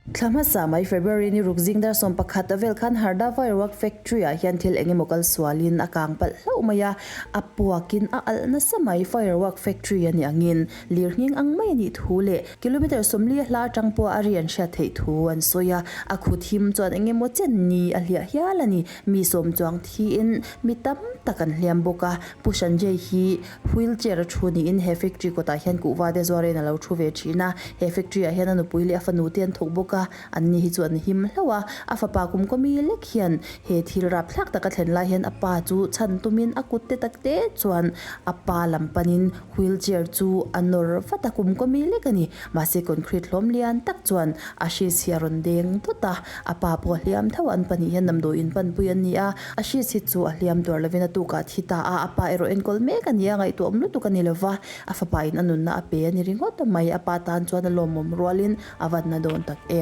Thla hmasa mai February ni ruk zing dar 11 vel khan Harda Firework Factory ah hian thil eng emaw kal sualin a kang palh hlauh mai a, a puakin a alh nasa mai. Firework Factory a nih angin lir nghing ang mai a nih thu leh kilometre 40 a hla atang pawh a ri an hriat theih thu an sawi a, a khu thim chuan eng emaw chen ni a hliah hial a ni. Mi sawm chuang thiin mi tam tak an hliam bawk a, Pu Sanjay hi Wheel chair a thu niin he factory kawtah hian kuhva te zuarin a lo thu ve thin a, he factory ah hian a nupui leh a fanu te an thawk bawk a, an ni hi chu an him hlauh a, a fapa kum kawmi lek hian he thil rapthlak taka thlen lai hian a pa chu chhan tumin a kut te tak te chuan a pa lam panin wheel chair chu a nawr vat a, kum kawmi lek a ni, mahse concrete hlawm lian tak chuan a hris hi a rawn deng dawt a, a pa pawh a hliam tho a, an pahnih hian damdawiin panpui an ni a. A hris hi chu a hliam tuar lovin a tukah a thi ta a, a pa erawh enkawl mek a ni a, ngaihtuah awm lutuk a ni lova, a fapa in a nunna a pe a ni ringawt mai, a pa tan chuan a lawmawm rualin a vanna dawn tak em.